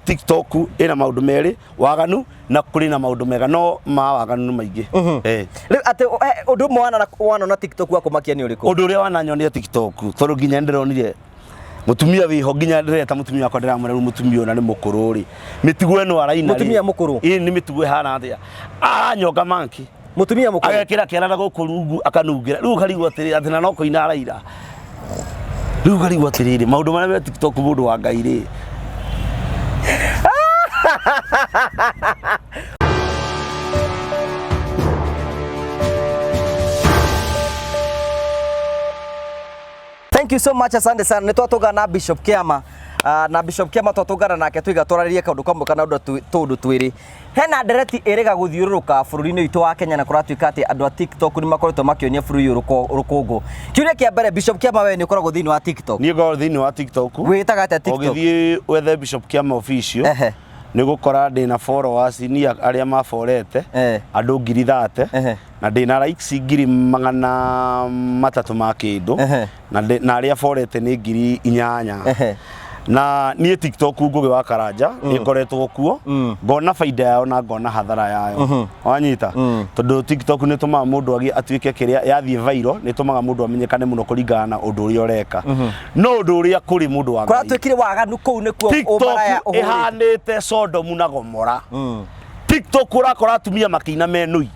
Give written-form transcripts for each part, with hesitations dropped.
TikTok ĩna maũndũ merĩ, waganu na kũrĩ na maũndũ mega, no ma waganu nĩ maingĩ. Rĩu atĩ ũndũ ũmwe wanona TikTok wa kũmakia nĩ ũrĩkũ? Ũndũ ũrĩa wananyonia TikTok, tondũ nginya nĩndĩronire mũtumia wĩho, nginya ndĩreta mũtumia wakwa ndĩramwĩra rĩu mũtumia ũyũ na nĩ mũkũrũ rĩ, mĩtugo ĩno araina rĩ, Mũtumia mũkũrũ? Ĩĩ, nĩ mĩtugo ĩhana atĩa? Aranyonga manki. Mũtumia mũkũrũ? Agekĩra kĩara na gũkũ rungu akanungĩra. Rĩu ũkarigwo atĩrĩrĩ, atĩ na no kũina araina. Rĩu ũkarigwo atĩrĩrĩ, maũndũ marĩa me TikTok mũndũ wa Ngai rĩ. Thank you so much, asante sana. Nĩ twatũngana na Bishop Kiama. Na Bishop Kiama twatũngana nake tuiga twarĩrie kaũndũ kamwe kana tũũndũ twĩrĩ. Hena ndereti ĩrĩga gũthiũrũrũka bũrũri-inĩ witũ wa Kenya na kũratuĩka atĩ andũ a TikTok nĩ makoretwo makĩonia bũrũri ũyũ rũkũngũ. Kĩũria kĩa mbere, Bishop Kiama, we nĩ ũkoragwo thĩinĩ wa TikTok? Niĩ ngoragwo thĩinĩ wa TikTok. Wĩtaga atĩa TikTok? Ũgĩthiĩ wethe Bishop Kiama official. Nĩ gũkora ndĩna followers niĩ arĩa maborete andũ 30,000. Na ndĩna likes 300,000 ma kĩndũ. Na arĩa borete nĩ 8,000. Na niĩ TikTok Ngũgĩ wa Karanja ĩkoretwo kuo, ngona baida yayo na ngona hathara yayo. Wanyita? Tondũ TikTok nĩ ĩtũmaga mũndũ agĩe atuĩke kĩrĩa yathiĩ viral, nĩ ĩtũmaga mũndũ amenyekane mũno kũringana na ũndũ ũrĩa ũreka. No ũndũ ũrĩa kũrĩ mũndũ wa Ngai, Kũratuĩkire waganu kũu nĩkuo TikTok ũmaraya ũhũrĩte. ĩhanĩte Sodomu na Gomora. TikTok ũrakora atumia makĩina me nũi.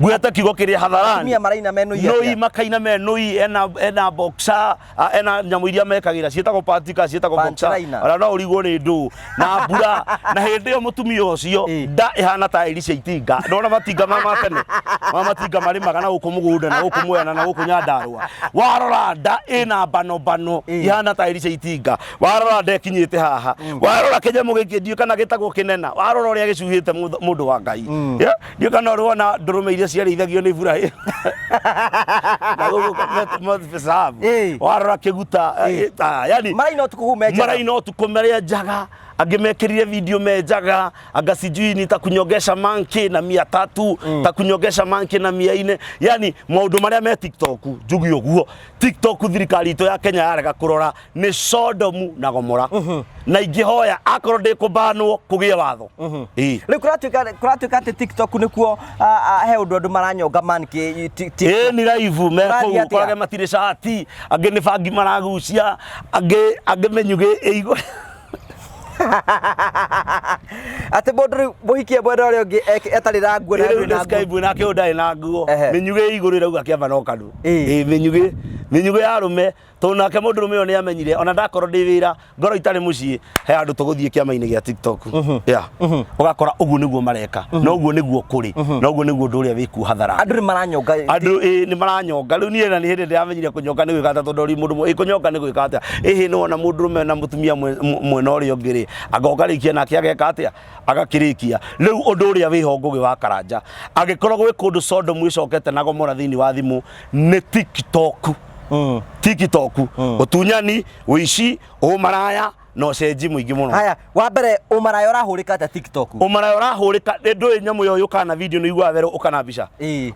Ngwĩte kiugo kĩrĩa hadharani. Atumia maraina me nũi nũi atĩa? Makaina me nũi, ena boxer, ena nyamũ iria mekagĩra ciĩtagwo pantika, ciĩtagwo boxer. Pantliner. Ona no ũrigwo nĩ ndũ na mbura, na hĩndĩ ĩyo mũtumia ũcio nda ĩhana ta ĩri cia itinga. Ndona matinga ma tene ma matinga marĩmaga na gũkũ mũgũnda na gũkũ mwena na gũkũ Nyandarũa, warora nda ĩna mbano mbano ihana ta ĩri cia itinga, warora nda ĩkinyĩte haha, warora kĩnyamũ gĩkĩ ndiũĩ kana gĩtagwo kĩnena, warora ũrĩa gĩcuhĩte mũndũ wa Ngai. Yeah? Ndiũĩ kana ũrĩ wona ndũrũme iria ciarĩithagio nĩ Iburahĩmu na gũkũ Moabu. Warora kĩguta, yani Maraina ũtukũ kũu me njaga. Maraina ũtukũ marĩa njaga, angĩ mekĩrire video me njaga, anga sijui nitakunyongesha monkey na 300, takunyongesha monkey na 400. Yani maũndũ marĩa me TikTok, njuge ũguo, TikTok thirikari itũ ya Kenya yarega kũrora nĩ Sodomu na Gomora. Na ingĩhoya akorwo ndĩkũbanwo kũgĩe watho. Ĩĩ. Rĩu kũratuĩka atĩ TikTok nĩkuo he ũndũ andũ maranyonga man kĩ Ĩĩ, nĩ live me Kũrathiĩ kũu atĩa? ũkorage matirĩ cati, angĩ nĩ bangi maragucia, angĩ mĩnyugĩ ĩ igũrũ. Atĩ mũndũ rĩu mũhikie mwena ũrĩa ũngĩ etarĩ na nguo na Rĩu ndũrĩ na nĩ nguo. Skype nake ũyũ ndarĩ na nguo. Mĩnyugĩ ĩ igũrũ ĩrauga kĩamba no kanua. Ĩĩ, mĩnyugĩ ya arũme, tondũ nake mũndũrũme ũyũ nĩ amenyire ona ndakorwo ndĩ wĩra ngorwo itarĩ mũciĩ he handũ tũgũthiĩ kĩama-inĩ gĩa TikTok. Yeah. Ũgakora ũguo nĩguo mareka, na ũguo nĩguo kũrĩ, na ũguo nĩguo ũndũ ũrĩa wĩkuo hathara. Andũ nĩ maranyonga. Andũ ĩ nĩ maranyonga. Rĩu niĩ na nĩ hĩndĩ ndĩramenyire kũnyonga nĩ gwĩka atĩa, tondũ ũrĩ mũndũ ĩ kũnyonga nĩ gwĩka atĩa? Ĩhĩ nĩ wona mũndũrũme na mũtumia mwena ũrĩa ũngĩ rĩ, anga ũkarĩkia nake ageka atĩa? Agakĩrĩkia. Rĩu ũndũ ũrĩa wĩho Ngũgĩ wa Karanja, angĩkorwo gwĩ kũndũ Sodomu ĩcokete na Gomora thĩinĩ wa thimũ nĩ TikTok. TikTok. Ũtunyani, ũici, ũmaraya na ũcenji mũingĩ mũno. Haya, wa mbere ũmaraya ũrahũrĩka atĩa TikTok? Ũmaraya ũrahũrĩka, nĩ ndũĩ nyamũ ĩyo yũkaga na video nĩ iguaga werũ ũka na mbica.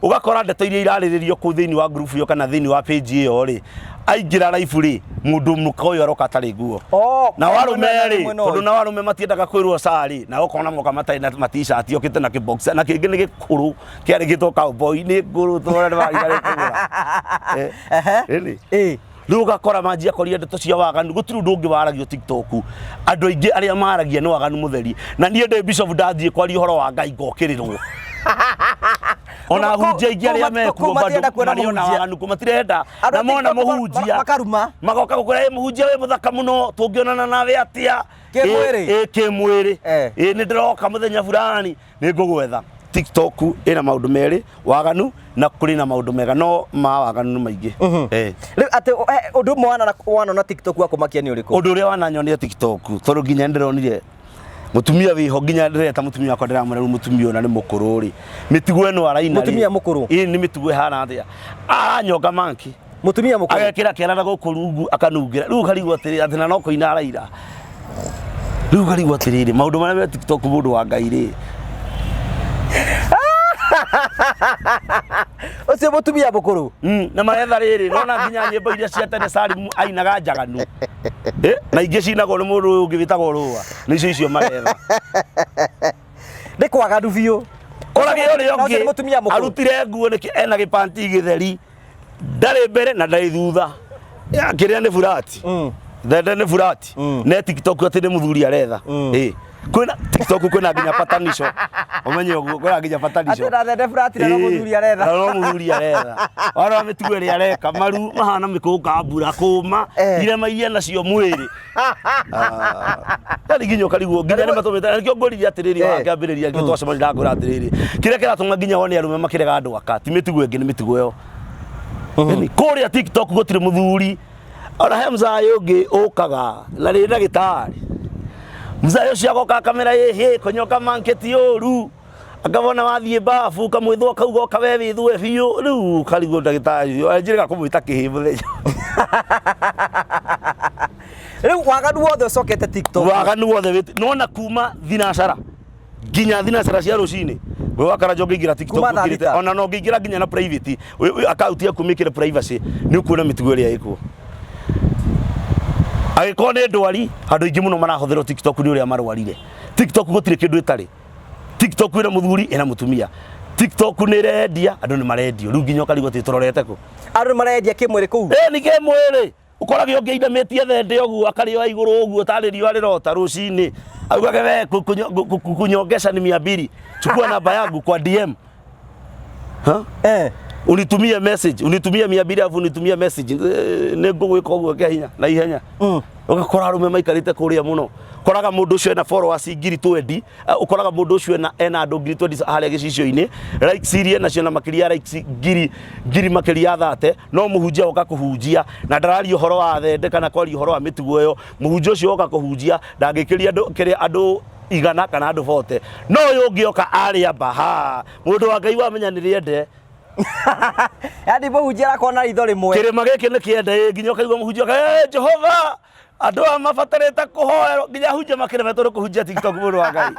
Ũgakora ndeto iria irarĩrĩrio kũu thĩinĩ wa group ĩyo kana thĩinĩ wa page ĩyo rĩ, aingĩra live rĩ, mũndũ mũka ũyũ aroka atarĩ nguo. Oh, Na mwena arũme na rĩ, mwena tondũ ũyũ. nao arũme matiendaga kwĩrwo ca rĩ, nao ũkona moka matarĩ na ma-t-shirt, okĩte na kĩ-boxer, na kĩngĩ nĩ gĩkũrũ kĩarĩkĩtwo cowboy, nĩ ngũrũ tondũ nĩ mariganĩrwo kũgũra. Ĩni. Rĩu ũgakora manjia kwaria ndeto cia waganu, gũtirĩ ũndũ ũngĩ waragio TikTok. Andũ aingĩ arĩa maragia nĩ waganu mũtheri. Na niĩ ndĩ bishop ndathiĩ kwaria ũhoro wa Ngai ngokĩrĩrwo. Ona ahunjia aingĩ arĩa mekuo kũu matirenda bado kuona marĩ ona mũhunjia. waganu kũu matirenda. Andũ Na a mona TikTok mũhunjia makaruma. Magoka gũkwĩra, ĩ mũhunjia wĩ mũthaka mũno, tũngĩonana nawe atĩa? Kĩmwĩrĩ. Ĩ kĩmwĩrĩ. Ĩ nĩ ndĩroka mũthenya fulani, nĩ ngũgwetha. TikTok ĩna maũndũ merĩ, waganu na kũrĩ na maũndũ mega, no ma waganu nĩ maingĩ. Rĩu atĩ ũndũ ũmwe wanona TikTok wa kũmakia nĩ ũrĩkũ? Ũndũ ũrĩa wananyonia TikTok, tondũ nginya nĩndĩronire mũtumia wĩho, nginya ndĩreta mũtumia wakwa ndĩramwĩra rĩu mũtumia ũyũ na nĩ mũkũrũ rĩ, mĩtugo ĩno araina rĩ, Mũtumia mũkũrũ? Ĩĩ, nĩ mĩtugo ĩhana atĩa? Aranyonga manki. Mũtumia mũkũrũ? Agekĩra kĩara na gũkũ rungu akanungĩra. Rĩu ũkarigwo atĩrĩrĩ, atĩ na no kũina araina. Rĩu ũkarigwo atĩrĩrĩ, maũndũ marĩa me TikTok mũndũ wa Ngai rĩ. Ũcio mũtumia mũkũrũ? Na maretha rĩrĩ, nona nginya nyĩmbo iria cia tene Salim ainaga njaganu. Eh, na ingĩ cinagwo nĩ mũndũ ũyũ ũngĩ wĩtagwo rũa nĩcio icio maretha. Nĩ kwaganu biũ. Korage ũrĩa Na ũcio nĩ ũngĩ mũtumia mũkũrũ. Arutire nguo nĩkĩ ena gĩpanti gĩtheri, ndarĩ mbere na ndarĩ thutha. Ya, kĩrĩa nĩ burati. Thende nĩ burati. Ne TikTok atĩ nĩ mũthuri aretha. Ĩ, kwĩna TikTok, kwĩna nginya patanisho, ũmenye ũguo, kwĩna nginya patanisho. Atĩ na thende burati na no mũthuri aretha. Na no mũthuri aretha. Warora mĩtugo ĩrĩa areka, maru mahana mĩkũnga mbura kũma. Irema iria nacio mwĩrĩ. Yaani nginya ũkarigwo nginya nĩ matũmĩte, na nĩkĩo ngũririe atĩrĩrĩ. Wakĩambĩrĩria nĩkĩo twacemania ndakwĩra atĩrĩrĩ, kĩrĩa kĩratũma nginya wone arũme makĩrega andũ aka ti mĩtugo ĩngĩ, nĩ mĩtugo ĩyo. Yaani, kũrĩa TikTok gũtirĩ mũthuri ona he mzai ũngĩ ũkaga na rĩ ndagĩtarĩ. Mzai ũcio agoka kamera ĩhĩ kũnyoka manketi ũru, akabona wathiĩ babu ũkamwĩthũa, kauga oka we wĩthũe biũ. Rĩu ũkarigwo ndagĩtarĩ ũcio njĩrĩga kũmwĩta kĩhĩ mũthenya. Rĩu waganu wothe ũcokete TikTok. Waganu wothe nona kuma thinacara nginya thinacara cia rũcinĩ we wakara ũngĩingĩra TikTok. Kuma thaa ũngĩrĩte- 6. Ona no ũngĩingĩra nginya na private account yaku mĩkĩre privacy, nĩ ũkuona mĩtugo ĩrĩa ĩkuo. Angĩkorwo nĩ ndwari, andũ aingĩ mũno marahũthĩrwo TikTok nĩ ũrĩa marwarire. TikTok gũtirĩ kĩndũ ĩtarĩ. TikTok ĩna mũthuri, ĩna mũtumia. TikTok nĩ ĩrendia, andũ nĩ marendio. Rĩu nginya ũkarigwo atĩ tũrorete kũ. Andũ nĩ marendia kĩmwĩrĩ kũu. Ĩ nĩ kĩmwĩrĩ. Ũkorage ũngĩ ainamĩtie thende ũguo, akarĩoa igũrũ ũguo tarĩ riũa rĩrota rũcinĩ, augage we kunyongesha ni 200, chukua namba yangu kwa DM. Ha? Unitumie message, unitumie 200 alafu unitumie message. Nĩ ngũgwĩka ũguo kĩa hinya na ihenya. Ũgakora arũme maikarĩte kũrĩa mũno. Ũkoraga mũndũ ũcio ena followers 20,000, ũkoraga mũndũ ũcio ena andũ 20,000 harĩa gĩcicio-inĩ, likes iria nacio na makĩria ya likes ngiri ngiri makĩria ya 30, no mũhunjia oka kũhunjia na ndararia ũhoro wa thende kana kwaria ũhoro wa mĩtugo ĩyo. Mũhunjia ũcio oka kũhunjia ndangĩkĩria andũ kĩrĩa andũ 100 kana andũ 40, no ũyũ ũngĩ oka arĩa mbaha mũndũ wa Ngai wamenya nĩ rĩende. Yaani mũhunjia arakorwo na ritho rĩmwe. Kĩrĩma gĩkĩ nĩ kĩende ĩ, nginya ũkaigua mũhunjia aka, "Eh, Jehova, andũ aya mabatarĩte kũhoerwo," nginya hunjia makĩremetwo nĩ kũhunjia TikTok. Mũndũ wa Ngai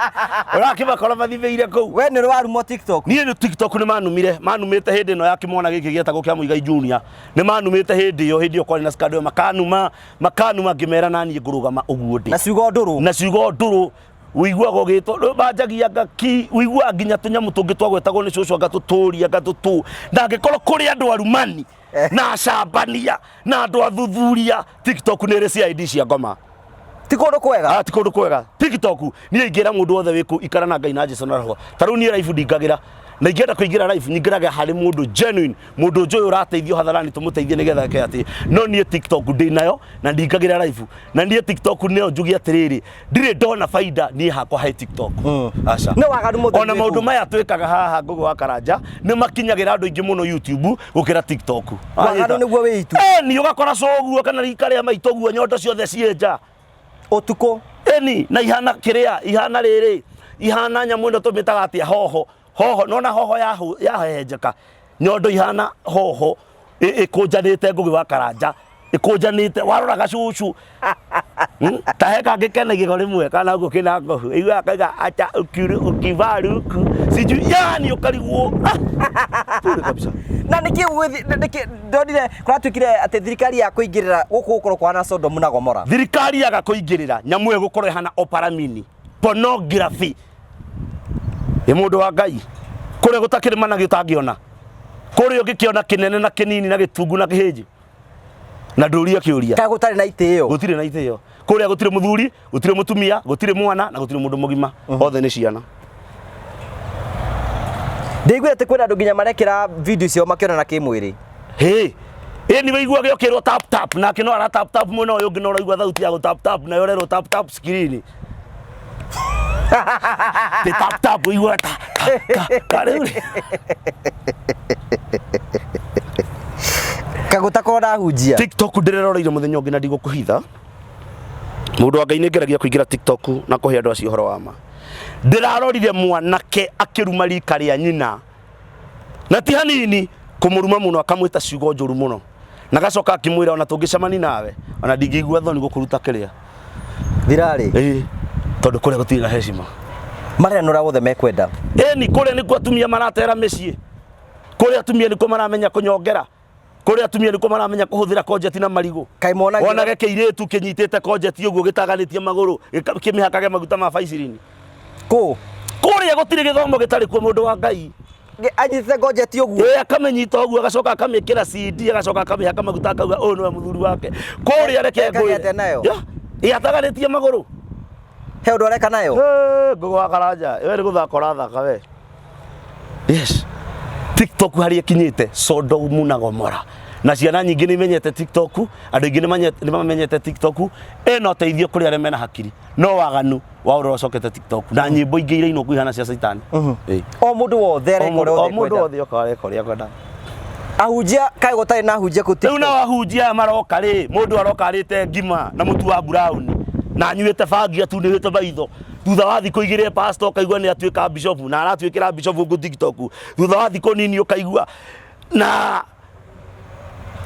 ũrakĩmakora mathimĩire kũu. We nĩ ũrĩ warumwo TikTok? Niĩ nĩ TikTok nĩ manumire, manumĩte hĩndĩ ĩno ya kĩmwana gĩkĩ gĩetagwo kĩa Muigai Junior. Nĩ manumĩte hĩndĩ ĩyo, hĩndĩ ĩyo kwarĩ na scandal ĩyo, makanuma makanuma, ngĩmera naniĩ ngũrũgama ũguo ndĩ. Na ciugo ndũrũ. Na ciugo ndũrũ. Ũiguaga ũgĩtwo rĩu manjagia ngaki, ũiguaga nginya tũnyamũ tũngĩ twagwetagwo nĩ cũcũ ngatũtũria ngatũtũ, na angĩkorwo kũrĩ andũ arumani na acambania na andũ athuthuria, TikTok nĩ ĩrĩ CID cia ngoma. Ti kũndũ kwega. Ah, ti kũndũ kwega TikTok. Niĩ ingĩra mũndũ wothe wĩkũ, ikara na Ngai na Jesu na roho. Ta rĩu niĩ live ndingagĩra, na ingĩenda kũingĩra live nyingĩraga harĩ mũndũ genuine, mũndũ njũĩ ũrateithio hadharani, tũmũteithie nĩgetha eke atĩ. No niĩ TikTok ndĩ nayo na ndingagĩra live, na niĩ TikTok nĩyo njuge atĩrĩrĩ, ndirĩ ndona baida niĩ hakwa he TikTok, aca. Nĩ waganu mũtheri. Ona wĩ maũndũ kũu. maya twĩkaga haha Ngũgĩ wa Karanja nĩ makinyagĩra andũ aingĩ mũno YouTube gũkĩra TikTok. Waganu nĩguo wĩ itu. Ĩni, ũgakora cũguo kana rika rĩa maitũ guo, nyondo ciothe ciĩ nja. Ũtukũ. Ĩni, na ihana kĩrĩa ihana rĩrĩ, ihana nyamũ ĩno tũmĩtaga atĩa, hoho hoho, nona hoho yahehenjeka, nyondo ihana hoho ĩkũnjanĩte. Ngũgĩ wa Karanja ĩkũnjanĩte, warora gacucu. Ta he kangĩ kena igego rĩmwe kana ũguo kĩna ngohu, iguaga kaiga acha ukiru ukivaruku sijui, yani ũkarigwo. Ah, pure kabisa. Na nĩkĩ nĩkĩ ndonire kũratuĩkire atĩ thirikari ya kũingĩrĩra gũkũ gũkorwo kũhana Sodomu na Gomora? Thirikari yaga kũingĩrĩra, nyamũ ĩyo ĩgũkorwo ĩhana Opera Mini pornography. Ĩ mũndũ wa Ngai, kũrĩa gũtakĩrĩ managĩ ũtangĩona kũrĩa, ũngĩkĩona kĩnene na kĩnini na gĩtungu na kĩhĩnji na ndũrie kĩũria. Kaĩ gũtarĩ na itĩo? Gũtirĩ na itĩo kũrĩa, gũtirĩ mũthuri, gũtirĩ mũtumia, gũtirĩ mwana na gũtirĩ mũndũ mũgima, othe nĩ ciana. Ndĩiguire atĩ kwĩna andũ nginya marekĩra video ciao makĩonana kĩmwĩrĩ. Hĩ, ĩ nĩ wĩiguage ũkĩrwo tap tap, nake no ara tap tap mwena ũyũ ũngĩ, no ũraigua thauti ya gũ tap tap, nayo ũrerwo tap tap screen. Ti tap tap, ũiguaga ta ta ta ta rĩu rĩ. Kagũtakorwo ndahunjia. TikTok ndĩreroreire mũthenya ũngĩ, na ndigũkũhitha, mũndũ wa Ngai, nĩ ngeragia kũingĩra TikTok na kũhe andũ acio ũhoro wa ma. Ndĩrarorire mwanake akĩruma rika rĩa nyina, na ti hanini kũmũruma mũno, akamwĩta ciugo njũru mũno, na gacoka akĩmwĩra, "Ona tũngĩcemani nawe, ona ndingĩigua thoni gũkũruta kĩrĩa." Thirarĩ. Ĩĩ, tondũ kũrĩa gũtirĩ na heshima. Marĩa ũrĩa wothe mekwenda. Ĩni, kũrĩa nĩkuo atumia maratera mĩciĩ, kũrĩa atumia nĩkuo maramenya kũnyongera. Kũrĩ atumia nĩkuo maramenya kũhũthĩra konjeti na marigũ. Kaĩ monagĩra- Wonage kĩirĩtu kĩnyitĩte konjeti ũguo gĩtaganĩtie magũrũ, kĩmĩhakage maguta ma baicirini. Kũ? Kũrĩa gũtirĩ gĩthomo gĩtarĩ kuo mũndũ wa Ngai. Anyitĩte ngonjeti ũguo. Ĩĩ, akamĩnyita ũguo agacoka akamĩkĩra CD agacoka akamĩhaka maguta akauga ũyũ nĩwe mũthuri wake. Kũrĩa reke Ekage ngwĩre. atĩa nayo? Ya, ĩ ataganĩtie magũrũ. He ũndũ areka nayo? Ĩĩ, Ngũgũ wa Karanja, we nĩ gũthaka ũrathaka we. Yes. TikTok harĩa ĩkinyĩte Sodomu na Gomora. Na ciana nyingĩ nĩ imenyete TikTok, andũ aingĩ nĩ mamenyete TikTok, ĩna ũteithio kũrĩ arĩa mena hakiri. No waganu wa ũrĩa ũcokete TikTok na nyĩmbo ingĩ irainwo kũu ihana cia caitani. Ĩĩ. O mũndũ wothe O areka mũndũ ũrĩa o wothe mũndũ ekwenda. wothe oka areka ũrĩa ekwenda. Ahunjia kaĩ gũtarĩ na ahunjia kũ Rĩu TikTok? nao ahunjia aya maroka rĩ, mũndũ aroka arĩte ngima na mũtu wa brown na anyuĩte bangi atunĩhĩte maitho. Thutha wa thikũ igĩrĩ pastor ũkaigua nĩ atuĩka bishop na aratuĩkĩra bishop gũkũ TikTok. Thutha wa thikũ nini ũkaigua na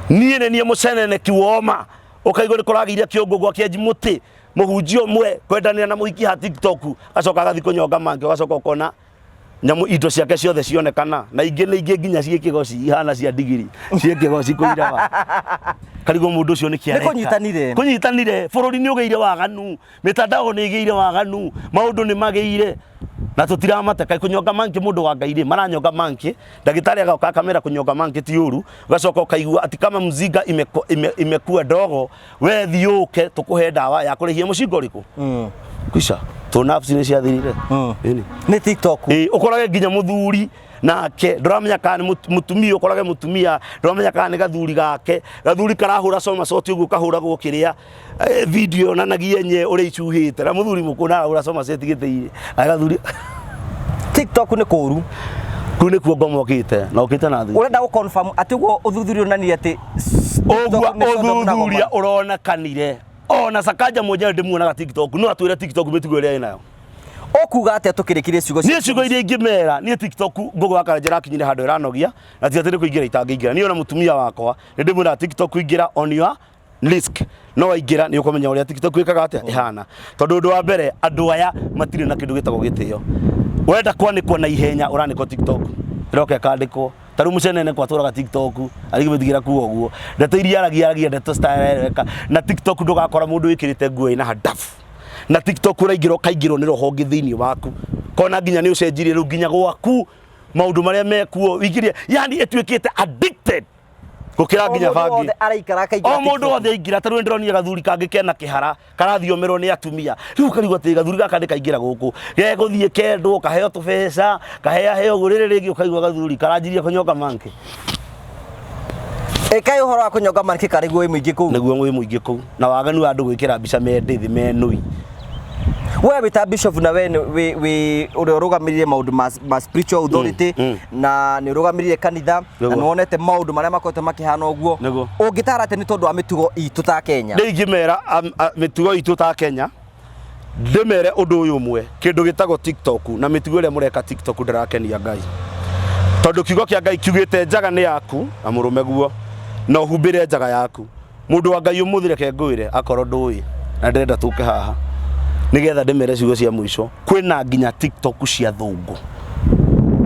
niĩ nĩ niĩ mũceneneki woma ũkaigua nĩ kũragĩire kĩũngũ gwa kĩenji mũtĩ mũhunjia ũmwe kwendanĩra na mũhiki ha TikTok acoka agathiĩ kũnyonga mangĩ ũgacoka ũkona nyamũ indo ciake ciothe cionekana na ingĩ nĩ ingĩ nginya ciĩ kĩgoci ihana cia ndigiri ciĩ kĩgoci kũirawa karigwo mũndũ ũcio nĩkĩ areka. Nĩ kũnyitanire. Kũnyitanire bũrũri nĩ ũgĩire waganu mitandao nĩ ĩgĩire waganu maũndũ nĩ magĩire na tũtiramate kaĩ kũnyonga monkey mũndũ wa Ngai rĩ maranyonga monkey ndagĩtarĩ agoka akamera kũnyonga monkey ti ũru ũgacoka ũkaigua ati kama mzinga imekuwa ndogo we thiĩ ũke tũkũhe ndawa ya kũrĩhia mũcinga ũrĩkũ kwisha to nafsi nĩ ciathirire. Ĩni. Nĩ TikTok. Ĩ, ũkorage nginya mũthuri nake ndũramenya kana nĩ mũtumia ũkorage mũtumia ndũramenya kana nĩ gathuri gake gathuri karahũra somersault ũguo kahũragwo kĩrĩa video yonanagia nye ũrĩa icuhĩte na mũthuri mũkũrũ na arahũra somersault gĩtĩ-inĩ gathuri. TikTok nĩ kũru. Kũu nĩkuo ngoma ũkĩte na ũkĩte na thuri. Ũrenda gũ confirm atĩ ũguo ũthuthuria ũnanirie atĩ ũguo TikTok nĩ Sodom na ũthuthuria Gomora. ũronekanire ona Sakaja mwenyewe ndĩmuonaga TikTok no atwĩre TikTok mĩtugo ĩrĩa ĩnayo. Ũkuga atĩa tũkĩrĩkĩria ciugo niĩ ciugo iria ingĩmera niĩ TikTok ngũgũ wa Karanja ĩrakinyire handũ ĩranogia na ti atĩ nĩ kũingĩra itangĩingĩra. Niĩ ona mũtumia wakwa nĩ ndĩmwĩraga TikTok ingĩra on your risk no waingĩra nĩ ũkũmenya ũrĩa TikTok ĩkaga atĩa ĩhana tondũ ũndũ wa mbere andũ aya matirĩ na kĩndũ gĩtagwo gĩtĩo. Wenda kwanĩkwo na ihenya ũranĩkwo TikTok ĩroka ĩkandĩkwo ta rĩu mũcenene kwatũraga TikTok arigĩmĩtigĩra kuo ũguo ndeto iria aragia aragia ndeto citaereweka na TikTok ndũgakora mũndũ wĩkĩrĩte nguo ĩna handabu na TikTok ũraingĩra ũkaingĩrwo nĩ roho ũngĩ thĩinĩ waku kona nginya nĩ ũcenjirie rĩu nginya gwaku maũndũ marĩa mekuo wĩingĩrie yani ĩtuĩkĩte addicted gũkĩra nginya O mũndũ bangi. wothe araikara akaingĩra O mũndũ TikTok. wothe aingĩra ta rĩu ndĩronire gathuri kangĩ kena kĩhara karathiomerwo nĩ atumia rĩu ũkarigwo atĩ gathuri gaka nĩ kaingĩra gũkũ gegũthiĩ kendwo kaheo tũbeca kaheaheo ũguo rĩrĩ rĩngĩ ũkaigua gathuri karanjirie kũnyonga monkey. Ĩkai ũhoro wa kũnyonga monkey karĩguo wĩ mũingĩ kũu. Nĩguo wĩ mũingĩ kũu na waganu wa andũ gwĩkĩra mbica me ndĩthĩ me nũi. We wĩ ta bishop na we wĩ wĩ ũrĩa ũrũgamĩrĩire maũndũ ma spiritual authority na nĩ ũrũgamĩrĩire kanitha na Nĩguo. nĩ wonete maũndũ marĩa makoretwo makĩhana ũguo. Nĩguo. Ũngĩtara atĩ nĩ tondũ wa mĩtugo itũ ta Kenya? Rĩu ingĩmera mĩtugo itũ ta Kenya ndĩmere ũndũ ũyũ ũmwe kĩndũ gĩtagwo TikTok na mĩtugo ĩrĩa mũreka TikTok ndĩrakenia Ngai tondũ kiugo kĩa Ngai kiugĩte njaga nĩ yaku na mũrũme guo na ũhumbĩre njaga yaku. Mũndũ wa Ngai ũmũthĩ reke ngwĩre akorwo ndũĩ na ndĩrenda tũke haha nĩgetha ndĩmere ciugo cia mũico kwĩna nginya TikTok cia thũngũ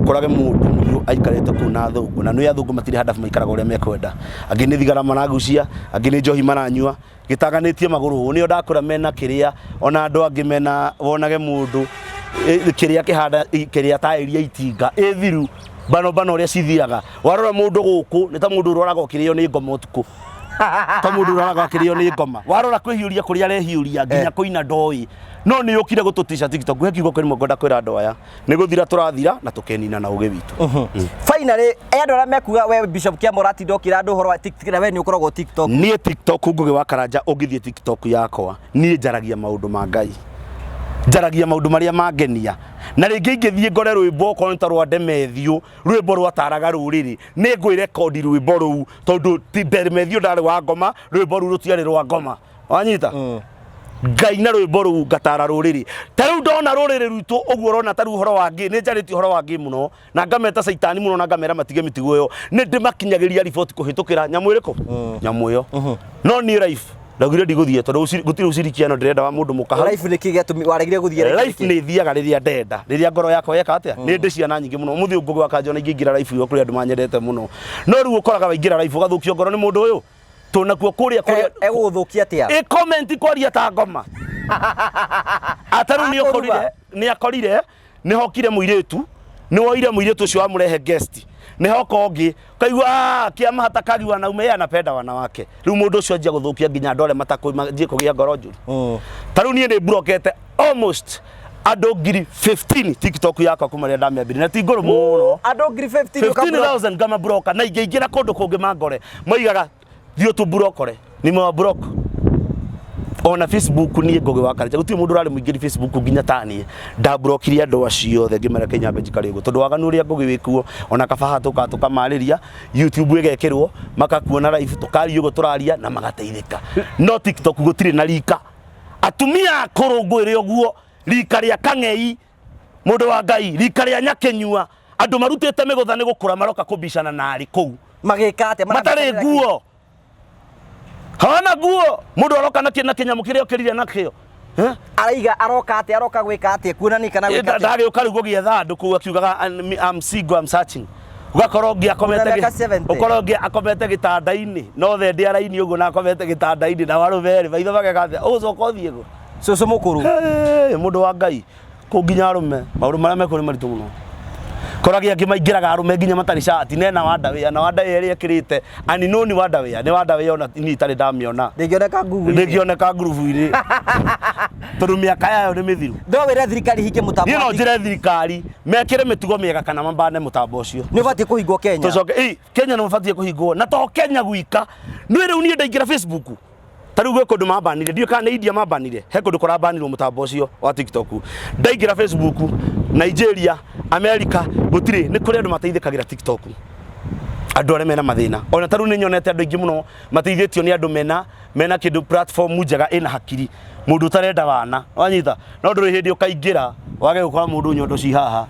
korage mũndũ mũirũ aikarĩte kũu na thũngũ na nĩ athũngũ matirĩ handabu maikaraga ũrĩa mekwenda angĩ nĩ thigara maragucia angĩ nĩ njohi maranyua gĩtaganĩtie magũrũ ũũ nĩo ndakwĩra mena kĩrĩa ona andũ angĩ mena wonage mũndũ kĩrĩa kĩhanda kĩrĩa taĩri ya itinga ĩthiru bano bano ũrĩa cithiaga warora mũndũ gũkũ nĩ ta mũndũ ũroraga ũkĩrĩo nĩ ngoma ũtukũ ta mũndũ ũroraga akĩrĩo nĩ ngoma warora kwĩhiũria kũrĩa arehiũria nginya kũina ndoĩ no nĩ ũkire gũtũtica TikTok he kiugo kĩmwe ngwenda kwĩra andũ aya nĩ gũthira tũrathira na tũkenina na ũgĩ witũ. Finally, andũ arĩa mekuga we Bishop Kĩama ũratinda ũkĩra andũ ũhoro wa TikTok na we nĩ ũkoragwo TikTok. Niĩ TikTok Ngũgĩ wa Karanja ũngĩthiĩ TikTok yakwa niĩ njaragia maũndũ ma Ngai njaragia maũndũ marĩa mangenia na rĩngĩ ingĩthiĩ ngore rwĩmbo okorwo nĩ ta rwa Demethiũ rwĩmbo rwataraga rũrĩrĩ nĩ ngwĩrekondi rwĩmbo rũu tondũ ti Demethiũ ndarĩ wa ngoma rwĩmbo rũu rũtiarĩ rwa ngoma wanyita ngai na rwĩmbo rũu ngatara rũrĩrĩ ta rĩu ndona rũrĩrĩ rwitũ ũguo ũrona ta rĩu ũhoro wa ngĩ nĩ njarĩtie ũhoro wa ngĩ mũno na ngameta caitani mũno na ngamera matige mĩtigo ĩyo nĩ ndĩmakinyagĩria riboti kũhĩtũkĩra nyamũ ĩrĩkũ nyamũ ĩyo no niĩ life Ndaugire ndigũthiĩ tondũ gũtirĩ ucirikiano ndĩrenda wa mũndũ mũka hau. Life nĩ kĩ gĩatũmi waregire gũthiĩ? Life nĩ thiaga rĩrĩa ndenda, rĩrĩa ngoro yakwa yeka atĩa. Nĩ ndĩ ciana nyingĩ mũno. Mũthĩ ũngũ gwaka njona ingĩingĩra life ĩyo kũrĩ andũ manyendete mũno, no rĩu ũkoraga waingĩra life ũgathũkio ngoro nĩ mũndũ ũyũ tũnakuo kũrĩa kũrĩa. Egũgũthũkia atĩa? Ĩ comment kwaria ta ngoma ataru nĩ Akũruma. ũkorire nĩ akorire nĩ hokire mũirĩtu, nĩ woire mũirĩtu ũcio wamũrehe guest, nĩ hoka ũngĩ kaigua, "Ah, kĩama hata kagi wanaume, yeye anapenda wanawake." Rĩu mũndũ ũcio anjia gũthũkia nginya andũ arĩa matakwĩ kũgĩa ngoro njũru. Ta rĩu niĩ nĩ mburokete almost andũ 15,000 TikTok yakwa kuma rĩrĩa ndamĩambirie, na ti ngũrũ mũno. Andũ 15,000 ũka block. 15,000 ngama broka, na ingĩingĩra kũndũ kũngĩ mangore moigaga thiĩ ũtũmburokore, nĩ block. Ona Facebook niĩ Ngũgĩ wa Karanja gũtirĩ mũndũ ũrarĩ mũingĩri Facebook nginya ta niĩ. Ndamburokire andũ acio othe, ngĩmera kĩnyambe njikare ũguo tondũ waganu ũrĩa Ngũgĩ wĩkuo. Ona kaba haha tũkaga tũkamarĩria YouTube ĩgekĩrwo makakuona live, tũkaria ũguo tũraria na magateithĩka. No TikTok gũtirĩ na rika, atumia akũrũ ngwĩre ũguo, rika rĩa kang'ei, mũndũ wa Ngai, rika rĩa nyakĩnyua, andũ marutĩte mĩgũtha nĩ gũkũra, maroka kũbicana narĩ kũu. Magĩka atĩa? Matarĩ nguo, hawana nguo, mũndũ aroka na kĩnyamũ kĩrĩa okĩrire nakĩo. Eh? Araiga aroka atĩa? Aroka gwĩka atĩa? Kuonania kana gwĩka atĩa? Ndagĩũka rĩu gũgĩetha andũ kũu akiugaga, I'm single, I'm searching." Ũgakorwo ũngĩ akomete Una mĩaka 70. Ũkorwo ũngĩ akomete gĩtanda-inĩ no thende araini ũguo na akomete gĩtanda-inĩ na warũme erĩ maitho mageka atĩa, ũgũcoka ũthiĩ kũ? Cũcũ mũkũrũ. Hey, mũndũ wa Ngai, kũu nginya arũme maũndũ marĩa mekuo nĩ maritũ mũno. Koragi angĩ maingĩraga arũme nginya matarĩ cati nena wandawĩa na wandawĩa ĩrĩa ĩkĩrĩte aninoni wandawĩa nĩ wandawĩa ona niĩ itarĩ ndamĩona. Ndĩngĩoneka ngugu. Ndĩngĩoneka ngurubu-inĩ tondũ mĩaka yayo nĩ mĩthiru. No wĩre thirikari hinge mũtambo Niĩ wa no njĩre thirikari mekĩre mĩtugo mĩega kana mambane mũtambo ũcio. Nĩ ũbatiĩ kũhingwo Kenya. Tũcoke ĩ Kenya nĩ mabatiĩ kũhingwo, na to Kenya gwika. Nĩ rĩu niĩ ndaingĩra Facebook, ta rĩu gwĩ kũndũ mambanire, ndiũĩ kana nĩ India mambanire, he kũndũ kũrambanirwo mũtambo ũcio wa TikTok. Ndaingĩra Facebook, Nigeria, America, gũtirĩ. Nĩ kũrĩ andũ mateithĩkagĩra TikTok, andũ arĩa mena mathĩna. Ona ta rĩu nĩ nyonete andũ aingĩ mũno mateithĩtio nĩ andũ mena kĩndũ, platform njega ĩna hakiri, mũndũ ũtarenda wana wanyita, no ndũrĩ hĩndĩ ũkaingĩra wage gũkora mũndũ nyondo ci haha,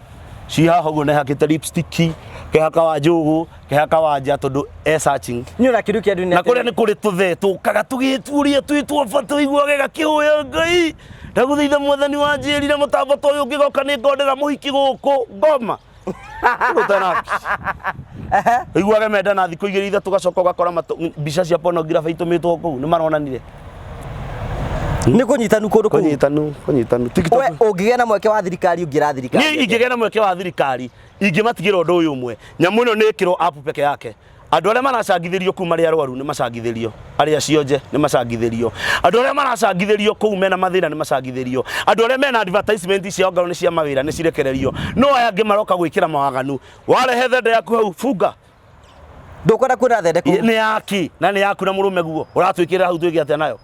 ci haha ũguo, nehakĩte lipstick, kehaka wa njũgũ, kehaka wa nja, tondũ e searching. Nĩ ona kĩndũ kĩa andũ. Na kũrĩa nĩ kũrĩ tũthee tũkaga tũgĩturia twĩtwo bata ũiguage gakĩhoya, "Ngai, ndagũthaitha mwathani, wanjĩrire mũtambo ta ũyũ ũngĩgoka nĩ ngondera mũhiki gũkũ ngoma." Ũiguage menda na thikũ igĩrĩ ithatũ, gacoka ũgakora mbica cia pornography itũmĩtwo kũu nĩ maronanire. Nĩ kũnyitanu kũndũ kũu. Kũnyitanu, kũnyitanu TikTok. We ũngĩgĩa na mweke wa thirikari, ũngĩra thirikari Niĩ ingĩgĩa na mweke wa thirikari, ingĩmatigĩra ũndũ ũyũ ũmwe: nyamũ ĩno nĩ ĩkĩrwo app peke yake. Andũ arĩa maracangithĩrio kũu marĩ arwaru nĩ macangithĩrio, arĩa cionje nĩ macangithĩrio, andũ arĩa maracangithĩrio kũu mena mathĩna nĩ macangithĩrio, andũ arĩa mena advertisement cia ngaro nĩ cia mawĩra nĩ cirekererio, no aya angĩ maroka gwĩkĩra mawaganu. Warehe thende yaku hau, bunga. Ndũkwenda kuona thende kũu. Nĩ yaki na nĩ yaku na mũrũme guo ũratwĩkĩrĩra hau, twĩke atĩa nayo?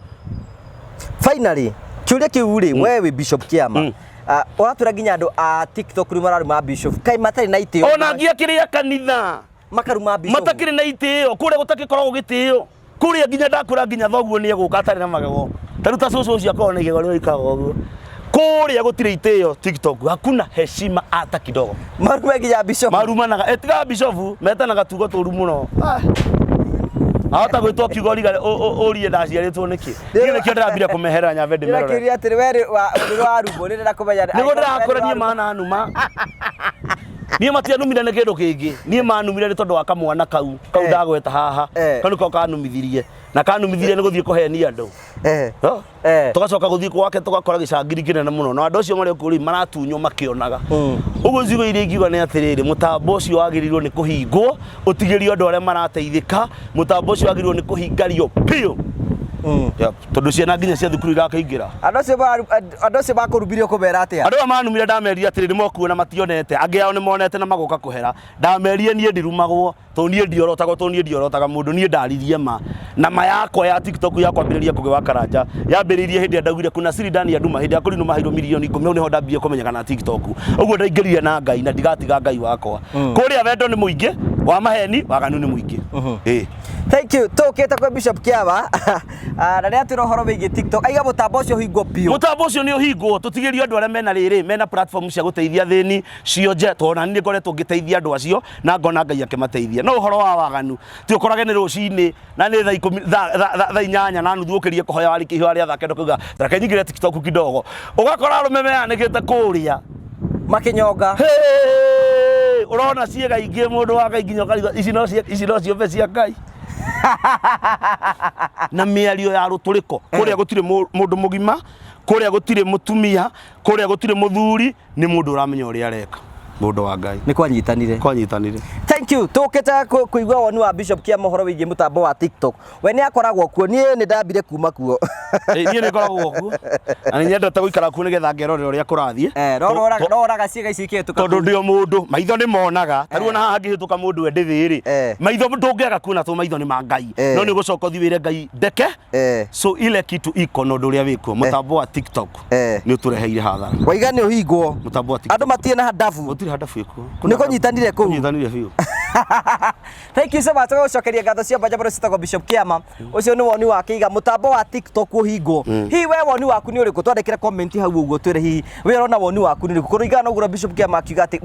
Finally, kĩũria kĩu rĩ, we wĩ Bishop Kĩama. Ah, ũratwĩra nginya andũ a TikTok rĩu mararuma bishop, kaĩ matarĩ na itĩo? Ona nginya kĩrĩa kanitha makaruma bishop. Matakĩrĩ na itĩo kũrĩa gũtakĩkoragwo gĩtĩo kũrĩa nginya ndakũra nginya thoguo nĩ egũka atarĩ na magego. Ta rĩu ta cũcũ ũcio akorwo na igego rĩu ikaga ũguo. Kũrĩa gũtirĩ itĩo, TikTok hakuna heshima hata kidogo. Marume nginya bishop. Marumanaga etiga bishofu metanaga tugo tũru mũno. Ah. Ahota gwĩtwo kiugo riga ũrie ndaciarĩtwo nĩkĩ. Niĩ nĩkĩo ndĩrambire kũmeherera nyambe ndĩmerore. Ndĩrakĩũria atĩrĩ, we rĩ wa rumbo nĩ ndĩrenda kũmenya. Nĩguo ndĩrakũra niĩ mananuma. Niĩ matianumire nĩ kĩndũ kĩngĩ, niĩ manumire nĩ tondũ wa kamwana kau ndagweta haha. Kau nĩko kanumithirie, na kanumithirie nĩ gũthiĩ kũhenia andũ. Huh? Tũgacoka gũthiĩ gwake tũgakora gĩcangiri kĩnene mũno, na andũ acio marĩ kũu rĩ maratunywo makĩonaga. Ũguo ciugo iria ingiuga nĩ atĩrĩrĩ, mũtambo ũcio wagĩrĩirwo nĩ kũhingwo, ũtigĩrio andũ arĩa marateithĩka. Mũtambo ũcio wagĩrĩirwo nĩ kũhingario biũ. Yep. Tondũ ciana nginya cia thukuru irakĩingĩra. Andũ acio makũrumire ũkũmera atĩa? Andũ aya manumire, ndamerire atĩrĩ, nĩ mokuona mationete, angĩ ao nĩ monete na magoka kũhera. Ndamerire niĩ ndirumagwo tondũ niĩ ndiorotagwo, tondũ niĩ ndiorotaga mũndũ. Niĩ ndaririe ma, na ma yakwa ya TikTok ya kwambĩrĩria Ngũgĩ wa Karanja yambĩrĩirie hĩndĩ ĩrĩa ndaugire kuna siri ndani ya nduma, hĩndĩ ya kũrinũ maheirwo 10,000,000. Hau nĩho ndambirie kũmenyeka na TikTok. Ũguo ndaingĩrire na Ngai na ndigatiga Ngai wakwa. Kũrĩa wendo nĩ mũingĩ wa maheni, waganu nĩ mũingĩ. Ĩĩ. Thank you. Tũkĩte kwĩ Bishop Kĩama. Ah, na nĩ atwĩra ũhoro wĩgiĩ TikTok. Aiga mũtambo ũcio ũhingwo biũ. Mutambo ũcio nĩ ũhingwo, tũtigĩrio andũ arĩa mena rĩrĩ, mena platform cia gũteithia thĩni cionje, tondũ nani ngoretwo ngĩteithia andũ acio na ngona Ngai akĩmateithia. No ũhoro wa waganu ti ũkorage nĩ rũcinĩ na nĩ thaa ikũmi, thaa 8:30 ũkĩrie kũhoya warĩkia ihoya rĩa thaa 9 ũkauga reke nyingĩre TikTok kidogo, ũgakora arũme meyanĩkĩte kũrĩa Makĩnyonga. Hey! Ũrona ciĩga ingĩ mũndũ wa Ngai nginya ũkarigwo ici no ciũmbe cia Ngai na mĩario ya rũtũrĩko. Kũrĩa gũtirĩ mũndũ mũgima, kũrĩa gũtirĩ mũtumia, kũrĩa gũtirĩ mũthuri, nĩ mũndũ ũramenya ũrĩa areka, mũndũ wa Ngai. Nĩ kwanyitanire. Kwanyitanire. Thank you. Tũkĩte kũigua woni wa Bishop Kĩama ũhoro wĩgiĩ mũtambo wa TikTok. We nĩ akoragwo kuo, niĩ nĩ ndambire kuma kuo. Niĩ nĩ ngoragwo kuo na nĩ nyendete gũikara kuo nĩgetha ngerorera ũrĩa kũrathiĩ. No oraga ciĩga ici ikĩhĩtũka. Tondũ ndĩ o mũndũ, maitho nĩ monaga. Ta rĩu ona haha hangĩhĩtũka mũndũ we ndĩthĩ rĩ, maitho ndũngĩaga kuona tondũ maitho nĩ ma Ngai. No nĩ ũgũcoka ũthiĩ wĩre Ngai ndeke. So ile kitu iko na ũndũ ũrĩa wĩkuo, mũtambo wa TikTok nĩ ũtũreheire hathara. Waiga nĩ ũhingwo. Mũtambo wa TikTok. Andũ matirĩ na handabu. Gũtirĩ handabu ĩkuo. Nĩ kũnyitanire kũu. Kũnyitanire biũ. Thank you so much. Tũgũcokeria ngatho cia mbanja citagwo Bishop Kĩama. Ũcio nĩ woni wake iga mũtambo wa TikTok ũhingwo. Hihi we woni waku nĩ ũrĩkũ? Twandĩkĩre comment hau ũguo twĩre hihi we ũrona woni waku nĩ ũrĩkũ. Kũringana na ũguo Bishop Kĩama akiuga atĩ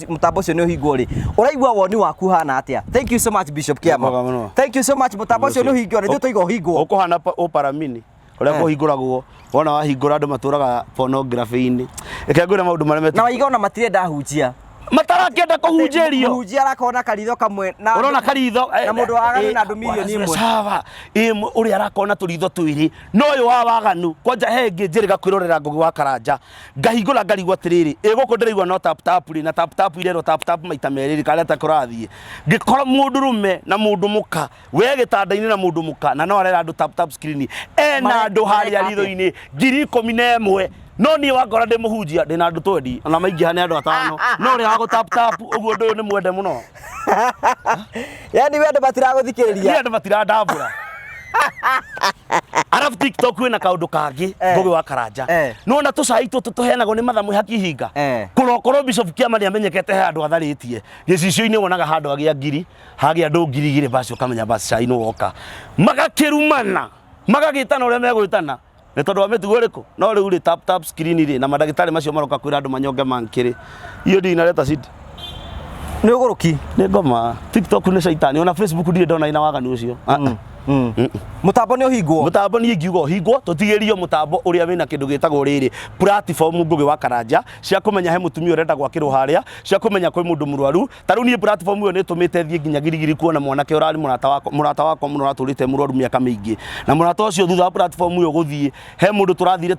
mũtambo ũcio nĩ ũhingwo rĩ, ũraigua woni waku ũhana atĩa? Thank you so much, Bishop Kĩama. Thank you so much. Mũtambo ũcio nĩ ũhingwo, nĩ tũiga ũhingwo. Ũkũhana ũparamini ũrĩa kũhingũragwo, wona wahingũra andũ matũraga pornography-inĩ. Reke ngwĩre maũndũ marĩa na waiga ona matirenda hunjia. Matarakĩenda kũhunjĩrio. Mũhunjia arakorwo na karitho kamwe na ũrona karitho na mũndũ wa waganu na andũ milioni ĩmwe. Sawa, ũrĩa arakorwo na tũritho twĩrĩ no ũyũ wa waganu kwanja he ĩngĩ njĩrĩga kwĩrorera Ngũgĩ wa Karanja, ngahingũra ngarigwo atĩrĩrĩ, ĩ gũkũ ndĩraigua no tap tap rĩ, na tap tap irerwo tap tap maita merĩ rĩ, karĩa ta kũrathiĩ ngĩkora mũndũrũme na mũndũ mũka we gĩtanda-inĩ na mũndũ mũka na no arera andũ tap tap screen ena andũ harĩa ritho-inĩ 11,000, no niĩ wakora ndĩ mũhunjia ndĩ na andũ twendi ona maingĩha nĩ andũ 5, no ũrĩa wa gũ tap tap ũguo ũndũ ũyũ nĩ mwende mũno. Yani we andũ matiragũthikĩrĩria. Niĩ andũ matirandambũra. Arabu TikTok kwĩna kaũndũ kangĩ, Ngũgĩ wa Karanja, nĩwona tũcai tũtũ tũheanagwo nĩ matha mwĩhaki ihinga kũrokorwo Bishop Kĩama nĩ amenyekete he handũ atharĩtie gĩcicio-inĩ, wonaga handũ agĩa ngiri hagĩa andũ 2,000, basi ũkamenya basi cai nĩ woka, magakĩrumana magagĩtana ũrĩa megwĩtana nĩ tondũ wa mĩtugo ĩrĩkũ. No rĩu rĩ, tap tap screen rĩ, na mandagĩtarĩ macio maroka kwĩra andũ manyonge mankĩrĩ, iyo ndio inaleta shida. Nĩ ũgũrũki. Nĩ ngoma. TikTok nĩ caitani, ona Facebook ndirĩ ndona ina waganu ũcio. Mũtambo nĩ ũhingwo. Mũtambo niĩ ingiuga ũhingwo, tũtigĩrio mũtambo ũrĩa wĩna kĩndũ gĩtagwo rĩrĩ platform, Ngũgĩ wa Karanja, cia kũmenya he mũtumia ũrenda gwakĩrwo harĩa, cia kũmenya kwĩ mũndũ mũrwaru. Ta rĩu niĩ platform ĩyo nĩ ĩtũmĩte thiĩ nginya Girigiri kuona mwanake ũrarĩ mũrata wakwa mũno, ũratũrĩte mũrwaru mĩaka mĩingĩ, na mũrata ũcio thutha wa platform ĩyo gũthiĩ he mũndũ tũrathire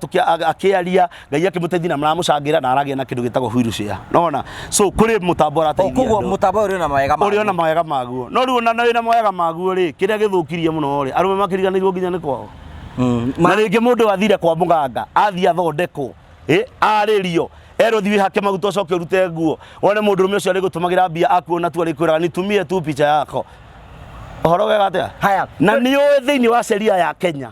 akĩaria, Ngai akĩmũteithia na maramũcangĩra na aragĩa na kĩndũ gĩtagwo wheelchair, nona so kũrĩ mũtambo ũrateithia Koguo andũ. Mũtambo ũyũ ũrĩ na mawega ũrĩ ona mawega maguo, no rĩu ona wĩna mawega maguo rĩ, kĩrĩa gĩthũkirie mũno rĩ, arũme makĩriganĩirwo nginya nĩ kwao. Na rĩngĩ mũndũ athire kwa mũganga, athiĩ athondekwo, arĩrio, erwo thiĩ wĩhake maguta ũcoke ũrute nguo, wone mũndũrũme ũcio arĩgũtũmagĩra mbia akuona tu, arĩkwĩraga nitumie tu picha yako, ũhoro wega atĩa? Haya. Na nĩ ũĩ thĩinĩ wa sheria ya Kenya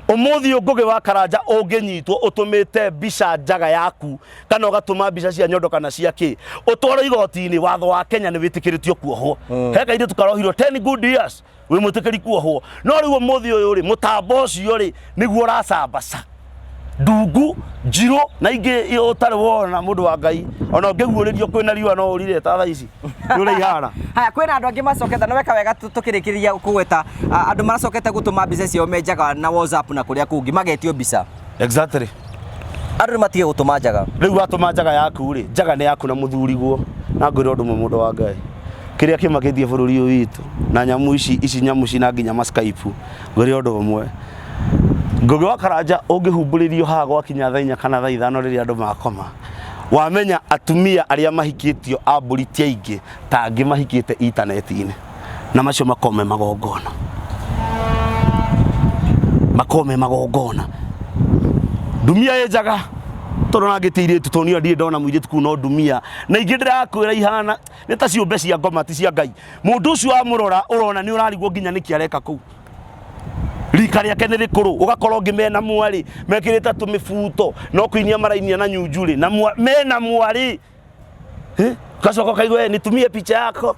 ũmũthĩ ũyũ, Ngũgĩ wa Karanja, ũngĩnyitwo ũtũmĩte mbica njaga yaku kana ũgatũma mbica cia nyondo kana cia kĩ ũtwarwo igoti-inĩ, watho wa Kenya nĩ wĩtĩkĩrĩtio kuohwo. He kairĩtu karohirwo 10 good years, wĩ mwĩtĩkĩri kuohwo. No rĩu ũmũthĩ ũyũ rĩ, mũtambo ũcio rĩ nĩguo ũracambaca ndungu njirũ na ingĩ ũtarĩ wona, mũndũ wa Ngai, ona ũngĩguũrĩrio kwĩna riũa no ũrire ta thaa ici nĩ ũrĩa ihana. Haya, kwĩna andũ angĩ macokete na weka wega tũkĩrĩkĩrĩria kũgweta andũ maracokete gũtũma mbica ciao me njaga na WhatsApp na kũrĩa kũngĩ magetio mbica. Andũ nĩ matige gũtũma njaga. Rĩu watũma njaga yaku rĩ, njaga nĩ yaku na mũthuriguo. Na ngwĩra ũndũ ũmwe, mũndũ wa Ngai, kĩrĩa kĩmakĩtie bũrũri ũyũ witũ na nyamũ ici ici nyamũ cina nginya ma Skype, ngwĩre ũndũ ũmwe, Ngũgĩ wa Karanja, ũngĩhumbũrĩrio haha gwakinya thaa 4 kana thaa 5 rĩrĩa andũ makoma, wamenya atumia arĩa mahikĩtio a mbũri ti aingĩ ta angĩ mahikĩte intaneti-inĩ, na macio makome magongona, makome magongona, ndumia ĩ njaga tondũ nangĩte irĩtu, tondũ niĩ ndirĩ ndona mũirĩtu kuu no ndumia na ingĩ ndĩrakwĩra ihana nĩ ta ciũmbe cia ngoma ti cia Ngai. Mũndũ ũcio wamũrora ũrona nĩ ũrarigwo nginya nĩkĩ areka kũu, rika rĩake nĩ rĩkũrũ, ũgakora ũngĩ mena mwarĩ mekĩrĩte tũmĩbuto no kũinia marainia na nyunjurĩ na mena mwarĩ. Ugacoka ũkaigua, "Eh, nitumie picha yako."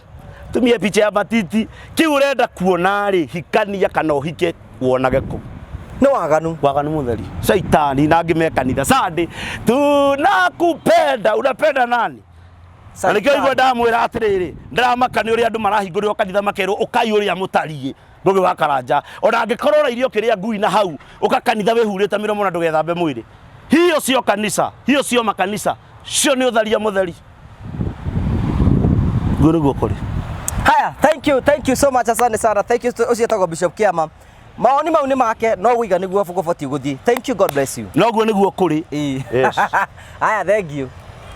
Tumie picha ya matiti. Kiu urenda kuona rĩ, hikania kana ũhike wonage kũ. Nĩ waganu. Waganu mutheri. Shaitani na angĩ me kanitha. Sunday tunakupenda, unapenda nani? Na nĩkĩo igua ndamwĩra atĩrĩrĩ, ndĩramaka nĩ ũrĩa andũ marahingũrĩrwo kanitha makerwo ũkai ũrĩa mũtariĩ. Ngũgĩ wa Karanja. Ona angĩkorwo ũrairie ũkĩrĩa ngui na hau, ũka kanitha wĩhurĩte mĩromo na ndũgethambe mwĩrĩ. Hiyo sio kanisa, hiyo sio makanisa. Cio nĩ ũtharia mũtheri. Guo nĩguo kũrĩ. Haya, thank you, thank you so much, asante sana. Thank you, ũcio etagwo Bishop Kiama. Maoni mau nĩ make, no gũiga nĩguo gũbatiĩ gũthiĩ. Thank you, God bless you. Noguo nĩguo kũrĩ. Ĩĩ. Yes. Haya, thank you.